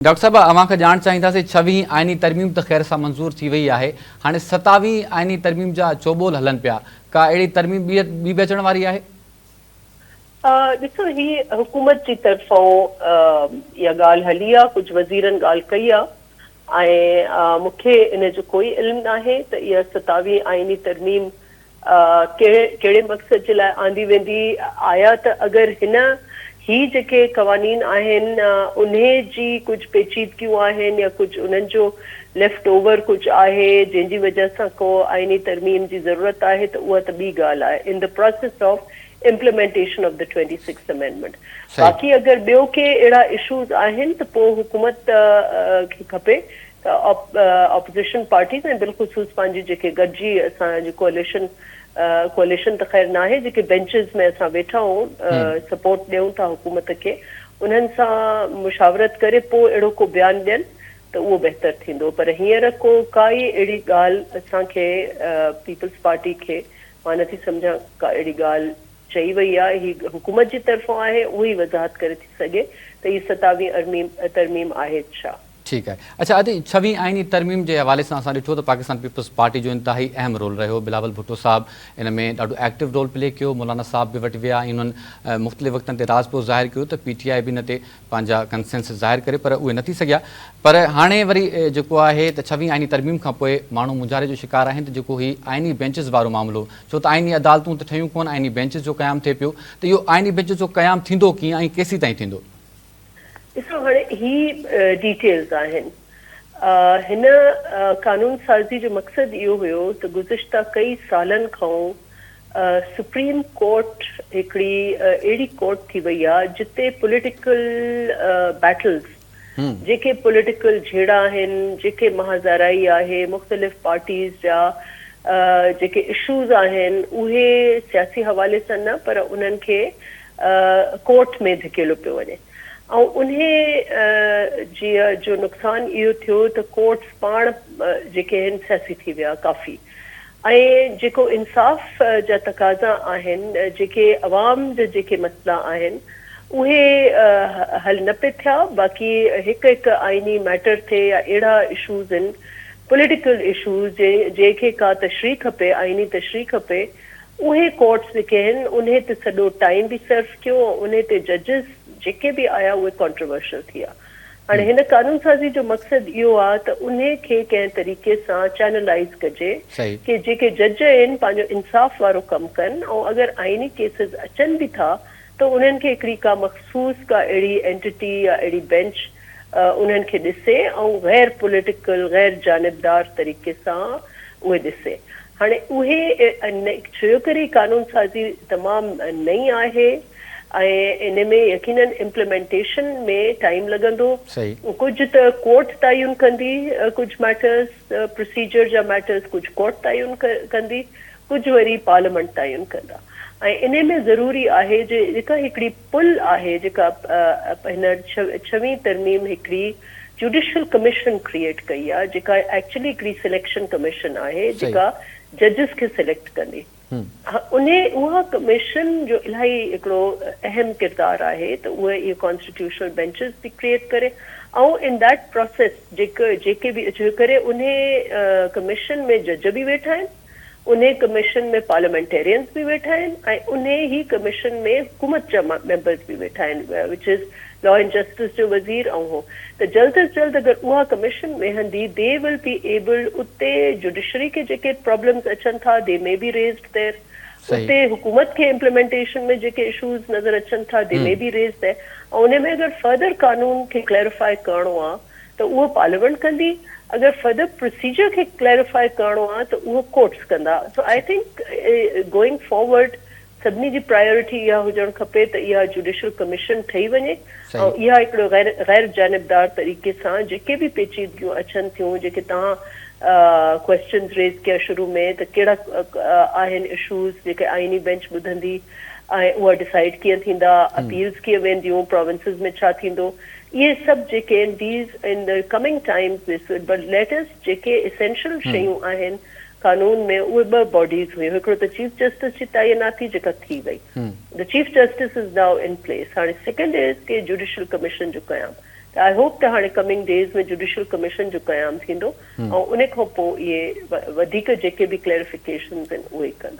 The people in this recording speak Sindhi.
ڊاڪٽر صاحب اوهان کان ڄاڻ چاهينداسين ڇويهين آئيني ترميم ته خير سان منظور ٿي وئي آهي هاڻي ستاويهين آئيني ترميم جا چوٻول هلن پيا ڪا اهڙي ترميم ٻي ٻي به اچڻ واري آهي؟ ڏسو هي حڪومت جي طرفان اها ڳالهه هلي آ ڪجهه وزيرن ڳالهه ڪئي آ ۽ مون کي ان جو ڪوئي علم ناهي ته اها ستاويهين آئيني ترميم ڪهڙي مقصد جي لاء آندي ويندي، آيا ته اگر هن هي جيڪي قوانين آهن انهي جي ڪجهه پيچيدگيون آهن يا ڪجهه انهن جو ليفٽ اوور ڪجهه آهي جنهن جي وجه سان ڪو آئيني ترميم جي ضرورت آهي ته اها ته ٻي ڳالهه آهي in the process of implementation of the twenty six amendment باقي اگر ٻيو ڪي اهڙا اشوز آهن ته پوء حڪومت کي کپي ته اپوزيشن پارٽيز ۽ بالخصوص پنهنجي جيڪي گڏجي اسان جي ڪوئليشن، ڪوئليشن ته خير ناهي، جيڪي بينچز ۾ اسان ويٺا آهيون سپورٽ ڏيون ٿا حڪومت کي انهن سان مشاورت ڪري پوء اهڙو ڪو بيان ڏين ته اهو بهتر ٿيندو پر هينئر ڪو ڪائي اهڙي ڳالهه اسان کي پيپلز پارٽي کي مان نٿي سمجهان ڪا اهڙي ڳالهه چئي وئي آهي هي حڪومت جي طرفان آهي اهو ئي وضاحت ڪري ٿي سگهي ته هي ستاويهين ترميم آهي ڇا؟ ٺيڪ آهي. اڇا ادي ڇويهين آئيني ترميم جي حوالي سان اسان ڏٺو ته پاڪستان پيپلز پارٽي جو انتهائي اهم رول رهيو، بلاول ڀٽو صاحب ان ۾ ڏاڍو ايڪٽو رول پلي ڪيو، مولانا صاحب به وٽ ويا ۽ انهن مختلف وقتن تي راضپو ظاهر ڪيو ته پي ٽي آء به ان تي پنهنجا ڪنسينسس ظاهر ڪري پر اهي نه ٿي سگهيا پر هاڻي وري جيڪو آهي ته ڇويهين آئيني ترميم کان پوء ماڻهو مونجهاري جو شڪار آهن ته جيڪو هي آئيني بينچز وارو معاملو ڇو ته آئيني عدالتون ته ٺهيون ڪونه آئيني بينچز جو قيام ٿئي پيو ته اهو آئيني بينچز جو قيام ٿيندو ڪيئن ۽ ڪيسيتائين ٿيندو؟ ڏسو هاڻي هي ڊيٽيلز آهن. هن قانون سازي جو مقصد اهو هيو ته گذشته ڪئي سالن کان سپريم ڪورٽ هڪڙي اهڙي ڪورٽ ٿي وئي آهي جتي پوليٽيڪل بيٽلز جيڪي پوليٽيڪل جهيڙا آهن جيڪي محاذارائي آهي مختلف پارٽيز جا جيڪي اشوز آهن اهي سياسي حوالي سان نه پر انهن کي ڪورٽ ۾ ڌڪيلو پيو وڃي ۽ انهي جي جو نقصان اهو ٿيو ته ڪورٽس پاڻ جيڪي آهن سياسي ٿي ويا ڪافي ۽ جيڪو انصاف جا تقاضا آهن جيڪي عوام جا جيڪي مسئلا آهن اهي حل نه پئي ٿيا باقي هڪ هڪ آئيني ميٽر ٿئي يا اهڙا اشوز آهن پوليٽيڪل اشوز جنهن کي ڪا تشريح کپي آئيني تشريح کپي اهي ڪورٽس جيڪي آهن انهي تي سڄو ٽائيم به صرف ٿيو ۽ انهي تي ججز جيڪي به آيا اهي ڪانٽروورشل ٿي ويا. هاڻي هن قانون سازي جو مقصد اهو آهي ته انهي کي ڪنهن طريقي سان چينلائيز ڪجي ڪي جيڪي جج آهن پنهنجو انصاف وارو ڪم ڪن ۽ اگر آئيني ڪيسز اچن به ٿا ته انهن کي هڪڙي ڪا مخصوص ڪا اهڙي اينٽيٽي يا اهڙي بينچ انهن کي ڏسي ۽ غير پوليٽيڪل غير جانبدار طريقي سان اهي ڏسي. هاڻي اهي ڇو ڪري قانون سازي تمام نئين آهي ۽ ان ۾ يقينن امپليمينٽيشن ۾ ٽائيم لڳندو ڪجهه ته ڪورٽ تعين ڪندي ڪجهه ميٽرز پروسيجر جا ميٽرز ڪجهه ڪورٽ تعين ڪندي ڪجهه وري پارليامينٽ تعين ڪندا ۽ انهي ۾ ضروري آهي جي جيڪا هڪڙي پل آهي جيڪا هن ڇويهين ترميم هڪڙي جوڊيشل ڪميشن ڪريئيٽ ڪئي آهي جيڪا ايڪچولي هڪڙي سليڪشن ڪميشن آهي جيڪا ججز کي سليڪٽ ڪندي انهي اها ڪميشن جو الاهي هڪڙو اهم ڪردار آهي ته اهي اهي ڪانسٽيٽيوشنل بينچز به ڪريئيٽ ڪري ۽ ان that process جيڪي جيڪي به اچي ڪري انهي ڪميشن ۾ جج به ويٺا آهن انهي ڪميشن ۾ پارليامينٽيرينز به ويٺا آهن ۽ انهي ئي ڪميشن ۾ حڪومت جا ميمبرز به ويٺا آهن which is law and justice جو وزير ۽ هو ته جلد از جلد اگر اها ڪميشن ويهندي the will be able اتي جوڊيشري کي جيڪي پرابلمز اچن ٿا the me be raised دير اتي حڪومت کي امپليمينٽيشن ۾ جيڪي اشوز نظر اچن ٿا the me be raised there ۽ انهي ۾ اگر فردر قانون کي ڪليريفائي ڪرڻو آ ته اهو پارليامينٽ ڪندي، اگر فردر پروسيجر کي ڪليريفائي ڪرڻو آهي ته اهو ڪورٽس ڪندا. سو I think going forward سڀني جي پرائيورٽي اها هجڻ کپي ته اها جوڊيشل ڪميشن ٺهي وڃي ۽ اها هڪڙو غير غير جانبدار طريقي سان جيڪي به پيچيدگيون اچن ٿيون جيڪي توهان ڪويسچنز ريز ڪيا شروع ۾ ته ڪهڙا آهن اشوز جيڪي آئيني بينچ ٻڌندي ۽ اها ڊسائيڊ ڪيئن ٿيندا اپيلز ڪيئن وينديون پراونسز ۾ ڇا ٿيندو اهي سڀ جيڪي آهن these in the coming times this will but let us جيڪي اسينشل شيون آهن قانون ۾ اهي ٻه باڊيز هيون هڪڙو ته چيف جسٽس جي تعيناتي جيڪا ٿي وئي the chief justice is now in place هاڻي سيڪنڊ از ڪي جوڊيشل ڪميشن جو قيام ته I hope ته هاڻي ڪمنگ ڊيز ۾ جڊيشل ڪميشن جو قيام ٿيندو ۽ ان کان پوء اهي وڌيڪ جيڪي به ڪليريفڪيشنز آهن اهي ڪندا.